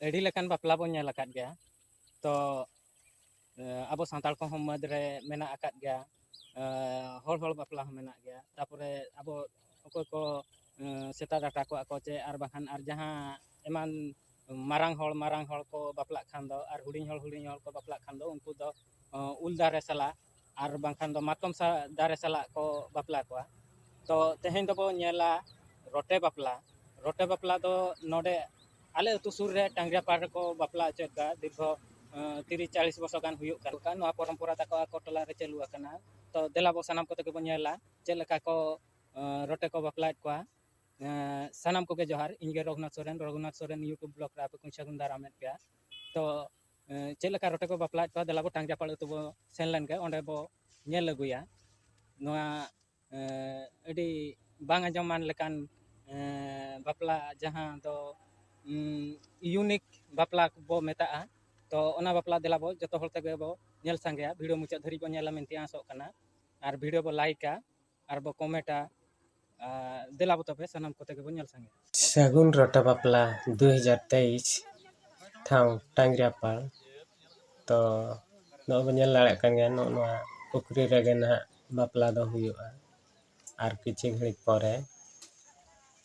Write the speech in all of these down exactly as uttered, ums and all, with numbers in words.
ᱟᱹᱰᱤ ᱞᱮᱠᱟᱱ ᱵᱟᱯᱞᱟ ᱵᱚᱱ ᱧᱮᱞ ᱟᱠᱟᱫ ᱜᱮᱭᱟ᱾ ᱛᱚ ᱟᱵᱚ ᱥᱟᱱᱛᱟᱲ ᱠᱚᱦᱚᱸ ᱢᱟᱹᱫᱽ ᱨᱮ ᱢᱮᱱᱟᱜ ᱟᱠᱟᱫ ᱜᱮᱭᱟ᱾ ᱦᱚᱲ ᱦᱚᱲ ᱵᱟᱯᱞᱟ ᱦᱚᱸ ᱢᱮᱱᱟᱜ ᱜᱮᱭᱟ᱾ ᱛᱟᱯᱚᱨᱮ ᱟᱵᱚ ᱚᱠᱚᱭ ᱠᱚ ᱥᱮᱛᱟ ᱰᱟᱴᱟ ᱠᱚᱣᱟ ᱠᱚ ᱪᱮ ᱟᱨ ᱵᱟᱝᱠᱷᱟᱱ ᱟᱨ ᱡᱟᱦᱟᱸ ᱮᱢᱟᱱ ᱢᱟᱨᱟᱝ ᱦᱚᱲ ᱢᱟᱨᱟᱝ ᱦᱚᱲ ᱠᱚ ᱵᱟᱯᱞᱟᱜ ᱠᱷᱟᱱ ᱫᱚ ᱟᱨ ᱦᱩᱰᱤᱧ ᱦᱚᱲ ᱦᱩᱰᱤᱧ ᱦᱚᱲ ᱠᱚ ᱵᱟᱯᱞᱟᱜ ᱠᱷᱟᱱ ᱫᱚ ᱩᱱᱠᱩ ᱫᱚ ᱩᱞ ᱫᱟᱨᱮ ᱥᱟᱞᱟᱜ ᱟᱨ ᱵᱟᱝᱠᱷᱟᱱ ᱫᱚ ᱢᱟᱛᱠᱚᱢ ᱫᱟᱨᱮ ᱥᱟᱞᱟᱜ ᱠᱚ ᱵᱟᱯᱞᱟ ᱠᱚᱣᱟ᱾ ᱛᱚ ᱛᱮᱦᱮᱧ ᱫᱚᱵᱚ ᱧᱮᱞᱟ ᱨᱚᱴᱮ ᱵᱟᱯᱞᱟ᱾ ᱨᱚᱴᱮ ᱵᱟᱯᱞᱟ ᱫᱚ ᱱᱚᱰᱮ ᱟᱞᱮ ᱟᱹᱛᱩ ᱥᱩᱨ ᱨᱮ ᱴᱟᱝᱜᱽᱨᱤᱭᱟᱯᱟᱲ ᱨᱮᱠᱚ ᱵᱟᱯᱞᱟ ᱦᱚᱪᱚᱭᱮᱫ ᱠᱚᱣᱟ᱾ ᱫᱤᱨᱜᱷᱚ ᱛᱤᱨᱤᱥ ᱪᱟᱞᱤᱥ ᱵᱚᱪᱷᱚᱨ ᱜᱟᱱ ᱦᱩᱭᱩᱜ ᱠᱟᱱᱟ᱾ ᱱᱚᱣᱟ ᱯᱚᱨᱚᱢᱯᱚᱨᱟ ᱛᱟᱠᱚ ᱟᱠᱚ ᱴᱚᱞᱟ ᱨᱮ ᱪᱟᱹᱞᱩ ᱟᱠᱟᱱᱟ᱾ ᱛᱚ ᱫᱮᱞᱟ ᱵᱚ ᱥᱟᱱᱟᱢ ᱠᱚᱛᱮ ᱜᱮᱵᱚ ᱧᱮᱞᱟ ᱪᱮᱫ ᱞᱮᱠᱟ ᱠᱚ ᱨᱚᱴᱮ ᱠᱚ ᱵᱟᱯᱞᱟᱭᱮᱫ ᱠᱚᱣᱟ᱾ ᱥᱟᱱᱟᱢ ᱠᱚᱜᱮ ᱡᱚᱦᱟᱨ᱾ ᱤᱧ ᱜᱮ ᱨᱚᱜᱷᱩᱱᱟᱛᱷ ᱥᱚᱨᱮᱱ᱾ ᱨᱚᱜᱷᱩᱱᱟᱛᱷ ᱥᱚᱨᱮᱱ YouTube vlog ᱨᱮ ᱟᱯᱮ ᱠᱚᱧ ᱥᱟᱹᱜᱩᱱ ᱫᱟᱨᱟᱢᱮᱫ ᱯᱮᱭᱟ᱾ ᱛᱚ ᱪᱮᱫ ᱞᱮᱠᱟ ᱨᱚᱴᱮ ᱠᱚ ᱵᱟᱯᱞᱟᱭᱮᱫ ᱠᱚᱣᱟ, ᱫᱮᱞᱟ ᱵᱚ ᱴᱟᱝᱜᱽᱨᱤᱭᱟᱯᱟᱲ ᱟᱹᱛᱩ ᱵᱚ ᱥᱮᱱ ᱞᱮᱱ ᱜᱮ, ᱚᱸᱰᱮ ᱵᱚ ᱧᱮᱞ ᱟᱹᱜᱩᱭᱟ᱾ ᱱᱚᱣᱟ ᱟᱹᱰᱤ ᱵᱟᱝ ᱟᱸᱡᱚᱢᱟᱱ ᱞᱮᱠᱟᱱ ᱵᱟᱯᱞᱟ, ᱡᱟᱦᱟᱸ ᱫᱚ ᱤᱭᱩᱱᱤᱠ ᱵᱟᱯᱞᱟ ᱵᱚ ᱢᱮᱛᱟᱜᱼᱟ᱾ ᱛᱚ ᱚᱱᱟ ᱵᱟᱯᱞᱟ ᱫᱮᱞᱟ ᱵᱚ ᱡᱚᱛᱚ ᱦᱚᱲ ᱛᱮᱜᱮ ᱵᱚ ᱧᱮᱞ ᱥᱟᱸᱜᱮᱭᱟ᱾ ᱵᱷᱤᱰᱤᱭᱳ ᱢᱩᱪᱟᱹᱫ ᱫᱷᱟᱹᱨᱤᱡ ᱵᱚ ᱧᱮᱞᱟ ᱢᱮᱱᱛᱮ ᱟᱸᱥᱚᱜ ᱠᱟᱱᱟ᱾ ᱟᱨ ᱵᱷᱤᱰᱤᱭᱳ ᱵᱚ ᱞᱟᱭᱤᱠᱟ ᱟᱨ ᱵᱚ ᱠᱚᱢᱮᱱᱴᱟ᱾ ᱫᱮᱞᱟ ᱵᱚ ᱛᱚᱵᱮ ᱥᱟᱱᱟᱢ ᱠᱚᱛᱮ ᱜᱮᱵᱚ ᱧᱮᱞ ᱥᱟᱸᱜᱮᱭᱟ᱾ ᱥᱟᱹᱜᱩᱱ ᱨᱚᱴᱮ ᱵᱟᱯᱞᱟ ᱫᱩ ᱦᱟᱡᱟᱨ ᱛᱮᱭᱤᱥ, ᱴᱷᱟᱶ ᱴᱟᱝᱜᱽᱨᱤᱭᱟᱯᱟᱲ᱾ ᱛᱚ ᱱᱚᱜᱼᱚᱭ ᱵᱚ ᱧᱮᱞ ᱫᱟᱲᱮᱭᱟᱜ ᱠᱟᱱ ᱜᱮᱭᱟ, ᱱᱚᱜᱼᱚ ᱱᱚᱣᱟ ᱯᱩᱠᱷᱨᱤ ᱨᱮᱜᱮ ᱱᱟᱦᱟᱜ ᱵᱟᱯᱞᱟ ᱫᱚ ᱦᱩᱭᱩᱜᱼᱟ᱾ ᱟᱨ ᱠᱤᱪᱷᱩ ᱜᱷᱟᱹᱲᱤᱡ ᱯᱚᱨᱮ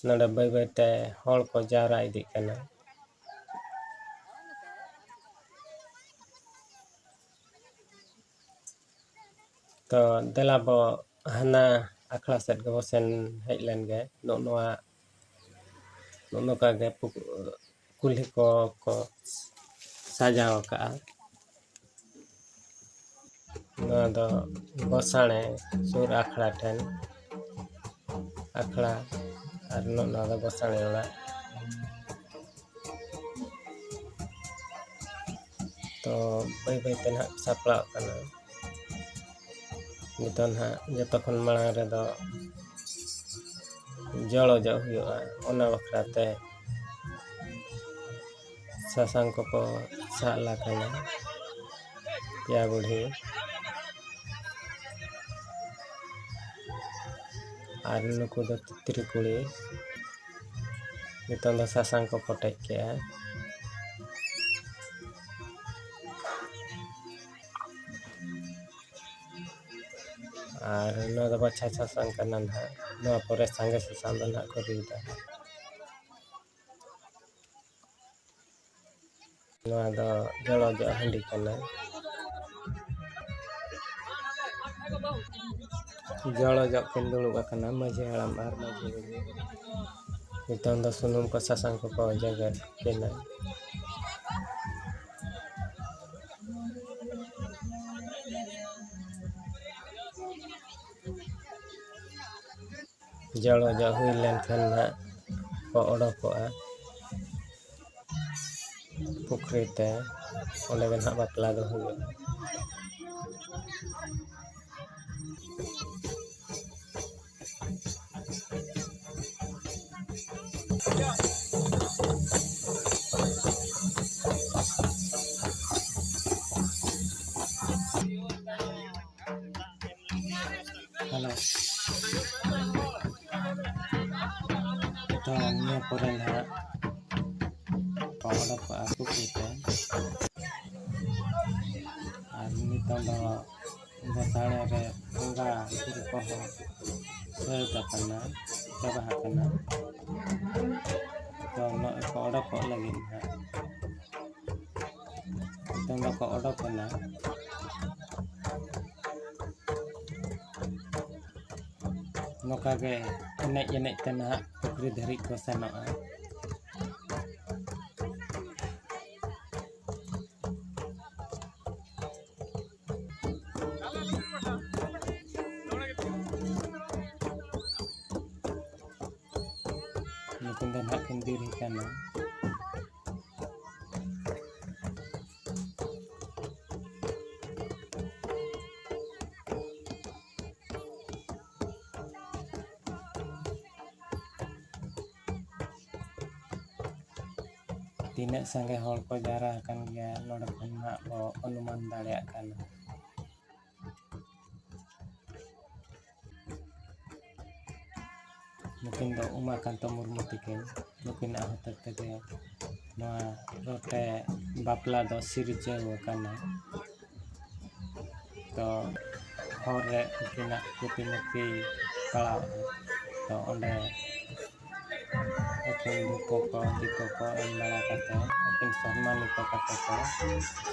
ᱱᱚᱰᱮ ᱵᱟᱹᱭ ᱵᱟᱹᱭᱛᱮ ᱦᱚᱲ ᱠᱚ ᱡᱟᱣᱨᱟ ᱤᱫᱤᱜ ᱠᱟᱱᱟ᱾ ᱛᱚ ᱫᱮᱞᱟ ᱵᱚ ᱦᱟᱱᱟ ᱟᱠᱷᱲᱟ ᱥᱮᱫ ᱜᱮᱵᱚ ᱥᱮᱱ ᱦᱮᱡ ᱞᱮᱱ ᱜᱮ᱾ ᱱᱚᱜᱼᱚ ᱱᱚᱣᱟ, ᱱᱚᱜᱼᱚ ᱱᱚᱝᱠᱟ ᱜᱮ ᱯᱩ-, ᱠᱩᱞᱦᱤ ᱠᱚ ᱠᱚ ᱥᱟᱡᱟᱣ ᱟᱠᱟᱜᱼᱟ᱾ ᱱᱚᱣᱟ ᱫᱚ ᱜᱚᱥᱟᱬᱮ ᱥᱩᱨ ᱟᱠᱷᱲᱟ ᱴᱷᱮᱱ, ᱟᱠᱷᱲᱟ, ᱟᱨ ᱱᱚᱜᱼᱚ ᱱᱚᱣᱟ ᱫᱚ ᱜᱚᱥᱟᱬᱮ ᱚᱲᱟᱜ᱾ ᱛᱚ ᱵᱟᱹᱭ ᱵᱟᱹᱭ ᱛᱮ ᱱᱟᱦᱟᱜ ᱥᱟᱯᱲᱟᱜ ᱠᱟᱱᱟ᱾ ᱱᱤᱛᱚᱜ ᱱᱟᱦᱟᱜ ᱡᱚᱛᱚ ᱠᱷᱚᱱ ᱢᱟᱲᱟᱝ ᱨᱮᱫᱚ ᱡᱚᱲᱚ ᱡᱚᱜ ᱦᱩᱭᱩᱜᱼᱟ᱾ ᱚᱱᱟ ᱵᱟᱠᱷᱨᱟ ᱛᱮ ᱥᱟᱥᱟᱝ ᱠᱚᱠᱚ ᱥᱟᱵ ᱞᱟᱠᱟᱱᱟ ᱯᱮᱭᱟ ᱵᱩᱲᱦᱤ᱾ ᱟᱨ ᱱᱩᱠᱩ ᱫᱚ ᱛᱤᱛᱨᱤ ᱠᱩᱲᱤ᱾ ᱱᱤᱛᱚᱝ ᱫᱚ ᱥᱟᱥᱟᱝ ᱠᱚ ᱠᱚᱴᱮᱡ ᱠᱮᱜᱼᱟ᱾ ᱟᱨ ᱱᱚᱣᱟ ᱫᱚ ᱵᱟᱪᱷᱟ ᱥᱟᱥᱟᱝ ᱠᱟᱱᱟ ᱱᱟᱦᱟᱜ᱾ ᱱᱚᱣᱟ ᱯᱚᱨᱮ ᱥᱟᱸᱜᱮ ᱥᱟᱥᱟᱝ ᱫᱚ ᱱᱟᱦᱟᱜ ᱠᱚ ᱨᱤᱫᱟ᱾ ᱱᱚᱣᱟ ᱫᱚ ᱡᱚᱲᱚ ᱡᱚᱜ ᱦᱟᱺᱰᱤ ᱠᱟᱱᱟ᱾ ᱡᱚᱲᱚ ᱡᱚᱜ ᱠᱤᱱ ᱫᱩᱲᱩᱵ ᱟᱠᱟᱱᱟ ᱢᱟᱹᱡᱷᱤ ᱦᱟᱲᱟᱢ ᱟᱨ ᱢᱟᱹᱡᱷᱤ ᱵᱩᱲᱦᱤ᱾ ᱱᱤᱛᱚᱝ ᱫᱚ ᱥᱩᱱᱩᱢ ᱠᱚ ᱥᱟᱥᱟᱝ ᱠᱚᱠᱚ ᱚᱡᱚᱜᱮᱫ ᱠᱤᱱᱟ᱾ ᱡᱚᱲᱚ ᱡᱚᱜ ᱦᱩᱭ ᱞᱮᱱᱠᱷᱟᱱ ᱱᱟᱦᱟᱜ ᱠᱚ ᱚᱰᱚᱠᱚᱜᱼᱟ ᱯᱩᱠᱷᱨᱤ ᱛᱮ᱾ ᱚᱸᱰᱮ ᱜᱮ ᱱᱟᱦᱟᱜ ᱵᱟᱯᱞᱟ ᱫᱚ ᱦᱩᱭᱩᱜᱼᱟ᱾ ᱦᱮᱞᱳ᱾ ᱛᱚ, ᱱᱤᱭᱟᱹ ᱯᱚᱨᱮ ᱱᱟᱦᱟᱜ ᱠᱚ ᱚᱰᱚᱠᱚᱜᱼᱟ ᱯᱩᱠᱷᱨᱤ ᱛᱮ᱾ ᱟᱨ ᱱᱤᱛᱚᱝ ᱫᱚ ᱜᱚᱥᱟᱬᱮ ᱨᱮ ᱵᱚᱸᱜᱟ ᱵᱩᱨᱩ ᱠᱚᱦᱚᱸ ᱥᱟᱹᱛ ᱟᱠᱟᱱᱟ, ᱪᱟᱵᱟ ᱟᱠᱟᱱᱟ᱾ ᱛᱚ, ᱱᱚᱜᱼᱚᱭ ᱠᱚ ᱚᱰᱚᱠᱚᱜ ᱞᱟᱹᱜᱤᱫ ᱱᱟᱦᱟᱜ᱾ ᱱᱤᱛᱚᱝ ᱫᱚᱠᱚ ᱚᱰᱚᱠ ᱮᱱᱟ᱾ ᱱᱚᱝᱠᱟ ᱜᱮ ᱮᱱᱮᱡ ᱮᱱᱮᱡ ᱛᱮ ᱱᱟᱦᱟᱜ ᱯᱩᱠᱷᱨᱤ ᱫᱷᱟᱹᱨᱤᱡ ᱠᱚ ᱥᱮᱱᱚᱜᱼᱟ᱾ ᱱᱩᱠᱤᱱ ᱫᱚ ᱱᱟᱦᱟᱜ ᱠᱤᱱ ᱫᱮᱨᱤ ᱠᱟᱱᱟ᱾ ᱛᱤᱱᱟᱹᱜ ᱥᱟᱸᱜᱮ ᱦᱚᱲ ᱠᱚ ᱡᱟᱣᱨᱟ ᱟᱠᱟᱱ ᱜᱮᱭᱟ, ᱱᱚᱰᱮ ᱠᱷᱚᱱ ᱱᱟᱦᱟᱜ ᱵᱚ ᱚᱱᱩᱢᱟᱱ ᱫᱟᱲᱮᱭᱟᱜ ᱠᱟᱱᱟ᱾ ᱱᱩᱠᱤᱱ ᱫᱚ ᱩᱢᱟᱠᱟᱱᱛᱚ ᱢᱩᱨᱢᱩ ᱛᱤᱠᱤᱱ, ᱱᱩᱠᱤᱱᱟᱜ ᱦᱚᱛᱮᱡ ᱛᱮᱜᱮ ᱱᱚᱣᱟ ᱨᱚᱴᱮ ᱵᱟᱯᱞᱟ ᱫᱚ ᱥᱤᱨᱡᱟᱹᱣ ᱟᱠᱟᱱᱟ᱾ ᱛᱚ, ᱦᱚᱨ ᱨᱮ ᱩᱱᱠᱤᱱᱟᱜ ᱯᱨᱚᱛᱤᱢᱩᱨᱛᱤ ᱯᱟᱲᱟᱣ ᱮᱱᱟ᱾ ᱛᱚ ᱚᱸᱰᱮ ᱟᱹᱠᱤᱱ ᱫᱷᱩᱯᱚ ᱠᱚ ᱫᱤᱯᱚ ᱠᱚ ᱮᱢ ᱵᱟᱲᱟ ᱠᱟᱛᱮ ᱟᱹᱠᱤᱱ ᱥᱚᱱᱢᱟᱱᱤᱛᱚ ᱠᱟᱛᱮ ᱠᱚ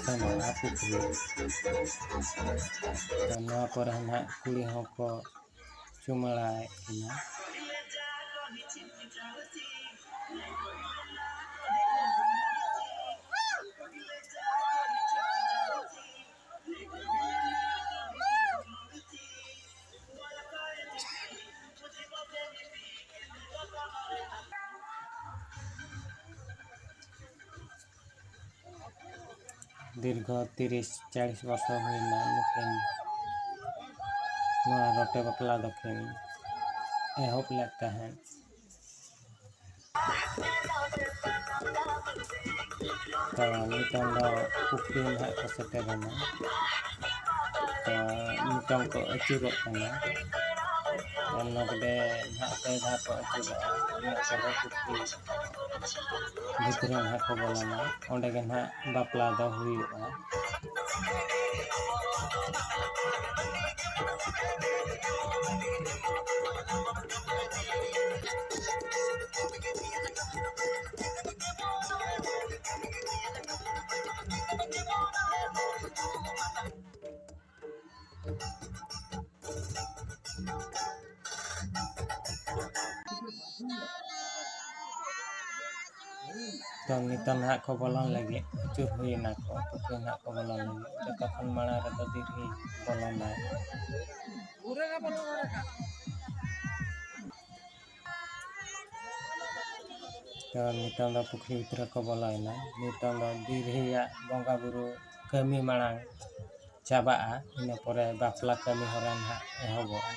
ᱥᱮᱱᱚᱜᱼᱟ ᱯᱩᱠᱷᱨᱤ᱾ ᱛᱚ ᱱᱚᱣᱟ ᱯᱚᱨᱮ ᱱᱟᱦᱟᱜ ᱠᱩᱲᱤ ᱦᱚᱸᱠᱚ ᱪᱩᱢᱟᱹᱲᱟᱭᱮᱫ ᱠᱤᱱᱟ᱾ ᱫᱤᱨᱜᱷᱚ ᱛᱤᱨᱤᱥ ᱪᱟᱞᱤᱥ ᱵᱚᱪᱷᱚᱨ ᱦᱩᱭᱱᱟ ᱱᱩᱠᱤᱱ ᱱᱚᱣᱟ ᱨᱚᱴᱮ ᱵᱟᱯᱞᱟ ᱫᱚᱠᱤᱱ ᱮᱦᱚᱵ ᱞᱮᱫ ᱛᱟᱦᱮᱸᱫ᱾ ᱛᱚ ᱱᱤᱛᱚᱝ ᱫᱚ ᱯᱩᱠᱷᱨᱤ ᱱᱟᱦᱟᱜ ᱠᱚ ᱥᱮᱴᱮᱨᱮᱱᱟ᱾ ᱛᱚ ᱱᱤᱛᱚᱝ ᱠᱚ ᱟᱹᱪᱩᱨᱚᱜ ᱠᱟᱱᱟ᱾ ᱛᱚ ᱱᱚᱰᱮ ᱱᱟᱦᱟᱜ ᱯᱮ ᱫᱷᱟᱣ ᱠᱚ ᱟᱹᱪᱩᱨᱚᱜᱼᱟ᱾ ᱚᱱᱟ ᱯᱚᱨᱮ ᱯᱩᱠᱷᱨᱤ ᱵᱷᱤᱛᱨᱤ ᱱᱟᱦᱟᱜ ᱠᱚ ᱵᱚᱞᱚᱱᱟ᱾ ᱚᱸᱰᱮ ᱜᱮ ᱱᱟᱦᱟᱜ ᱵᱟᱯᱞᱟ ᱫᱚ ᱦᱩᱭᱩᱜᱼᱟ᱾ ᱛᱚ ᱱᱤᱛᱚᱜ ᱱᱟᱦᱟᱜ ᱠᱚ ᱵᱚᱞᱚᱱ ᱞᱟᱹᱜᱤᱫ, ᱟᱹᱪᱩᱨ ᱦᱩᱭ ᱮᱱᱟ ᱠᱚ, ᱯᱩᱠᱷᱨᱤ ᱱᱟᱦᱟᱜ ᱠᱚ ᱵᱚᱞᱚᱱ ᱞᱟᱹᱜᱤᱫ᱾ ᱡᱚᱛᱚ ᱠᱷᱚᱱ ᱢᱟᱲᱟᱝ ᱨᱮᱫᱚ ᱫᱤᱨᱦᱤ ᱵᱚᱞᱚᱱᱟᱭ᱾ ᱛᱚ ᱱᱤᱛᱚᱝ ᱫᱚ ᱯᱩᱠᱷᱨᱤ ᱵᱷᱤᱛᱨᱤ ᱠᱚ ᱵᱚᱞᱚᱭᱮᱱᱟ᱾ ᱱᱤᱛᱚᱝ ᱫᱚ ᱫᱤᱨᱦᱤᱭᱟᱜ ᱵᱚᱸᱜᱟ ᱵᱩᱨᱩ ᱠᱟᱹᱢᱤ ᱢᱟᱲᱟᱝ ᱪᱟᱵᱟᱜᱼᱟ, ᱤᱱᱟᱹ ᱯᱚᱨᱮ ᱵᱟᱯᱞᱟ ᱠᱟᱹᱢᱤ ᱦᱚᱨᱟ ᱱᱟᱦᱟᱜ ᱮᱦᱚᱵᱚᱜᱼᱟ᱾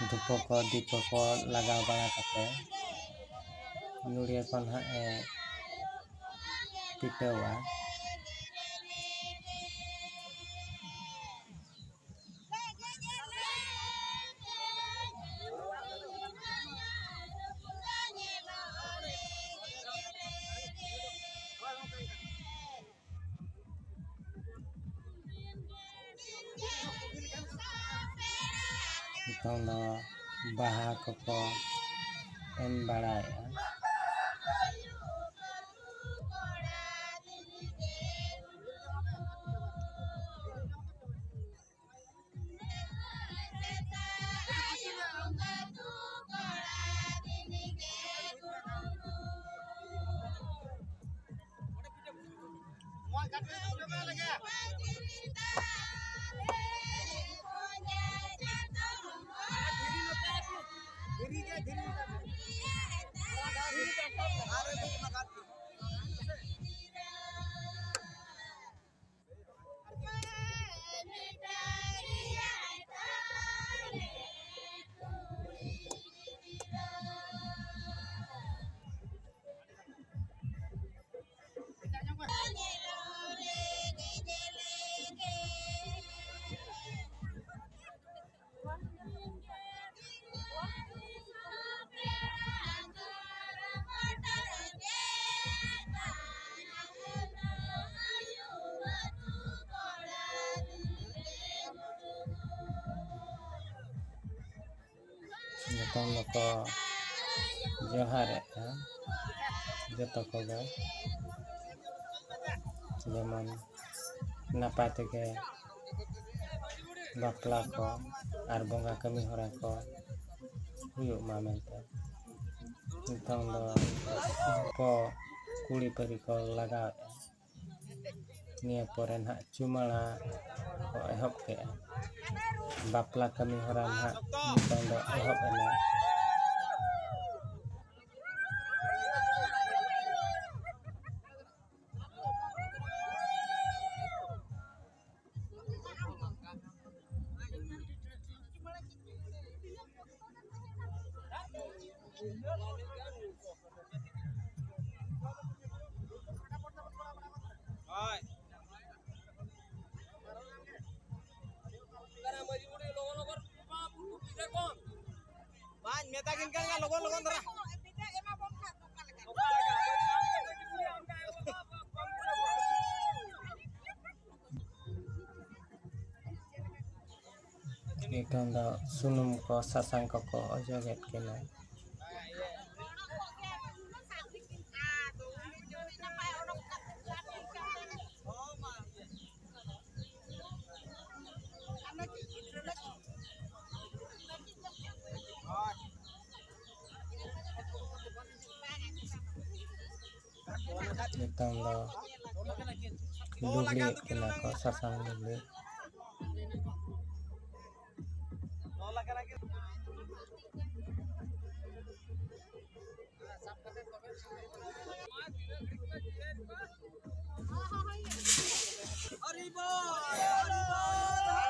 ᱫᱷᱩᱯᱚ ᱠᱚ ᱫᱤᱯᱚ ᱠᱚ ᱞᱟᱜᱟᱣ ᱵᱟᱲᱟ ᱠᱟᱛᱮ ᱱᱚᱰᱮ ᱠᱷᱚᱱ ᱦᱟᱸᱜ ᱮ ᱴᱤᱴᱟᱹᱣᱟ᱾ ᱱᱤᱛᱚᱝ ᱫᱚ ᱵᱟᱦᱟ ᱠᱚᱠᱚ ᱮᱢ ᱵᱟᱲᱟᱭᱮᱫᱼᱟ᱾ ᱱᱤᱛᱚᱝ ᱫᱚᱠᱚ ᱡᱚᱦᱟᱨᱮᱫᱼᱟ ᱡᱚᱛᱚ ᱠᱚᱜᱮ, ᱡᱮᱢᱚᱱ ᱱᱟᱯᱟᱭ ᱛᱮᱜᱮ ᱵᱟᱯᱞᱟ ᱠᱚ ᱟᱨ ᱵᱚᱸᱜᱟ ᱠᱟᱹᱢᱤ ᱦᱚᱨᱟ ᱠᱚ ᱦᱩᱭᱩᱜ ᱢᱟ ᱢᱮᱱᱛᱮ᱾ ᱱᱤᱛᱚᱝ ᱫᱚ ᱠᱚ ᱠᱩᱲᱤ ᱯᱟᱹᱨᱤ ᱠᱚ ᱞᱟᱜᱟᱣᱮᱫᱼᱟ᱾ ᱱᱤᱭᱟᱹ ᱯᱚᱨᱮ ᱱᱟᱦᱟᱜ ᱪᱩᱢᱟᱹᱲᱟ ᱠᱚ ᱮᱦᱚᱵ ᱠᱮᱜᱼᱟ᱾ ᱵᱟᱯᱞᱟ ᱠᱟᱹᱢᱤ ᱦᱚᱨᱟ ᱱᱟᱦᱟᱜ ᱱᱤᱛᱚᱝ ᱫᱚ ᱮᱦᱚᱵ ᱮᱱᱟ᱾ ᱦᱳᱭ᱾ ᱵᱟᱹᱧ ᱢᱮᱛᱟ ᱠᱤᱱ ᱠᱟᱱ ᱜᱮᱭᱟ, ᱞᱚᱜᱚᱱ ᱞᱚᱜᱚᱱ ᱫᱷᱟᱨᱟ᱾ ᱱᱤᱛᱚᱝ ᱫᱚ ᱥᱩᱱᱩᱢ ᱠᱚ ᱥᱟᱥᱟᱝ ᱠᱚᱠᱚ ᱚᱡᱚᱜᱮᱫ ᱠᱤᱱᱟ᱾ ᱱᱤᱛᱚᱝ ᱫᱚ ᱞᱩᱜᱽᱲᱤ ᱮᱫ ᱠᱤᱱᱟ ᱠᱚ, ᱥᱟᱥᱟᱝ ᱞᱩᱜᱽᱲᱤ᱾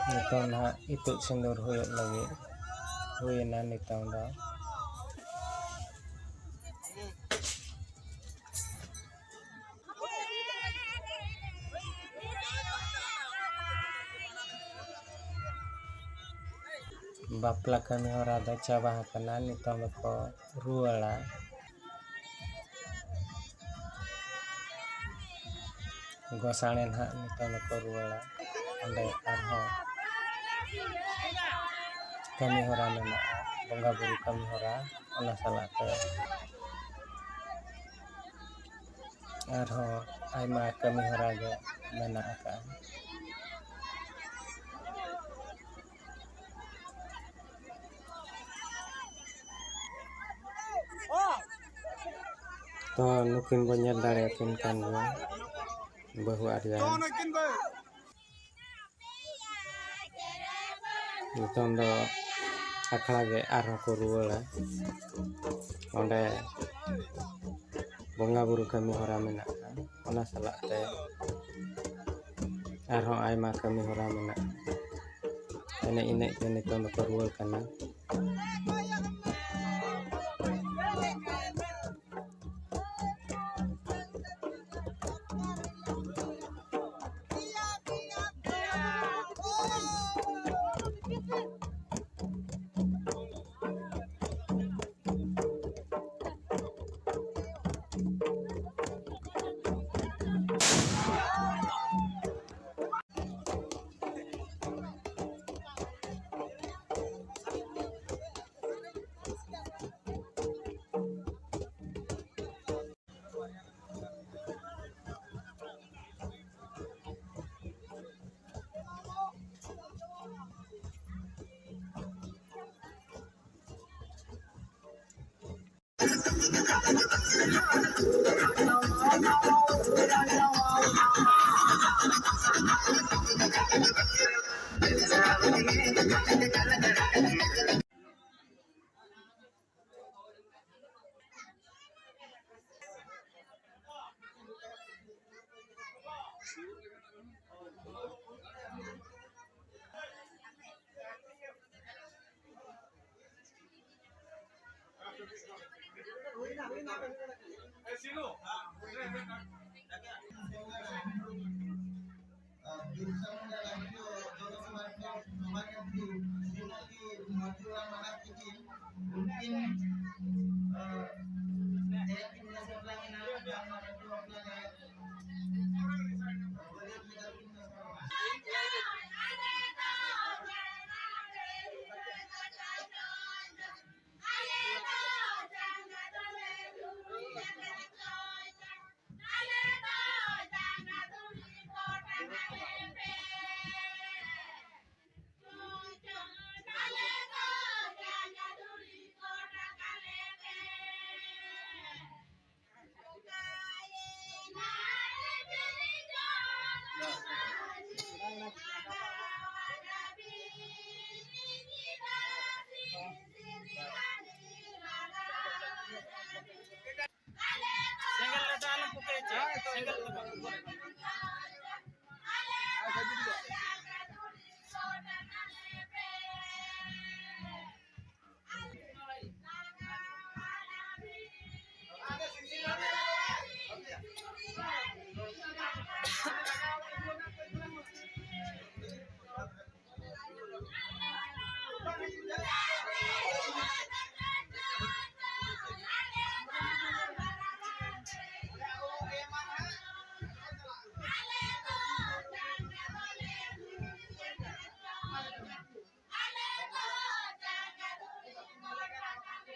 ᱱᱤᱛᱚᱝ ᱱᱟᱦᱟᱜ ᱤᱛᱩᱫ ᱥᱤᱸᱫᱩᱨ ᱦᱩᱭᱩᱜ ᱞᱟᱹᱜᱤᱫ ᱦᱩᱭᱮᱱᱟ ᱱᱤᱛᱚᱝ ᱫᱚ᱾ ᱵᱟᱯᱞᱟ ᱠᱟᱹᱢᱤ ᱦᱚᱨᱟ ᱫᱚ ᱪᱟᱵᱟ ᱟᱠᱟᱱᱟ, ᱱᱤᱛᱚᱝ ᱫᱚᱠᱚ ᱨᱩᱣᱟᱹᱲᱟ᱾ ᱜᱚᱥᱟᱬᱮ ᱱᱟᱦᱟᱜ ᱱᱤᱛᱚᱝ ᱫᱚᱠᱚ ᱨᱩᱣᱟᱹᱲᱟ᱾ ᱚᱸᱰᱮ ᱟᱨᱦᱚᱸ ᱠᱟᱹᱢᱤ ᱦᱚᱨᱟ ᱢᱮᱱᱟᱜᱼᱟ, ᱵᱚᱸᱜᱟ ᱵᱩᱨᱩ ᱠᱟᱹᱢᱤ ᱦᱚᱨᱟ, ᱚᱱᱟ ᱥᱟᱞᱟᱜ ᱛᱮ ᱟᱨᱦᱚᱸ ᱟᱭᱢᱟ ᱠᱟᱹᱢᱤ ᱦᱚᱨᱟ ᱜᱮ ᱢᱮᱱᱟᱜ ᱟᱠᱟᱫᱼᱟ᱾ ᱛᱚ ᱱᱩᱠᱤᱱ ᱵᱚᱱ ᱧᱮᱞ ᱫᱟᱲᱮᱭᱟᱠᱤᱱ ᱠᱟᱱ ᱜᱮᱭᱟ, ᱵᱟᱹᱦᱩ ᱟᱨ ᱡᱟᱶᱟᱭ᱾ ᱱᱤᱛᱚᱝ ᱫᱚ ᱟᱠᱷᱲᱟ ᱜᱮ ᱟᱨᱦᱚᱸ ᱠᱚ ᱨᱩᱣᱟᱹᱲᱟ᱾ ᱚᱸᱰᱮ ᱵᱚᱸᱜᱟ ᱵᱩᱨᱩ ᱠᱟᱹᱢᱤ ᱦᱚᱨᱟ ᱢᱮᱱᱟᱜᱼᱟ, ᱚᱱᱟ ᱥᱟᱞᱟᱜ ᱛᱮ ᱟᱨᱦᱚᱸ ᱟᱭᱢᱟ ᱠᱟᱹᱢᱤ ᱦᱚᱨᱟ ᱢᱮᱱᱟᱜᱼᱟ᱾ ᱮᱱᱮᱡ ᱮᱱᱮᱡ ᱛᱮ ᱱᱤᱛᱚᱝ ᱫᱚᱠᱚ ᱨᱩᱣᱟᱹᱲ ᱠᱟᱱᱟ᱾ ᱵᱤᱨᱥᱟ ᱢᱩᱱᱰᱟ ᱨᱟᱥᱴᱨᱤᱭᱚ ᱡᱚᱱᱚ ᱥᱚᱝᱜᱷᱚᱱ ᱥᱚᱵᱷᱟᱯᱚᱛᱤ ᱥᱨᱤᱢᱚᱛᱤ ᱢᱚᱛᱤᱞᱟᱞ ᱢᱟᱱᱟᱨ ᱛᱤᱠᱤᱱ, ᱩᱱᱠᱤᱱ, ᱟᱸ, ᱛᱮᱦᱮᱧ ᱠᱤᱱ ᱱᱮᱥ ᱵᱟᱯᱞᱟ ᱠᱤᱱᱟ, ᱵᱟᱝᱢᱟ ᱞᱟᱹᱴᱩ ᱵᱟᱯᱞᱟ ᱨᱮ᱾ ᱵᱟᱹᱨᱭᱟᱹᱛ ᱞᱮᱠᱟ ᱠᱤᱱ ᱱᱮᱥ ᱵᱟᱯᱞᱟ᱾ ᱥᱮᱸᱜᱮᱞ ᱨᱮᱫᱚ ᱟᱞᱚᱢ ᱯᱚᱠᱮᱭᱟ ᱪᱮ, ᱥᱮᱸᱜᱮᱞ ᱨᱮᱫᱚ ᱵᱟᱝ᱾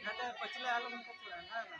ᱡᱟᱛᱮ ᱯᱟᱹᱪᱷᱞᱟᱹ ᱟᱞᱚ ᱵᱚᱱ ᱯᱟᱹᱪᱷᱞᱟᱹᱜᱼᱟ, ᱦᱮᱸ ᱢᱟ᱾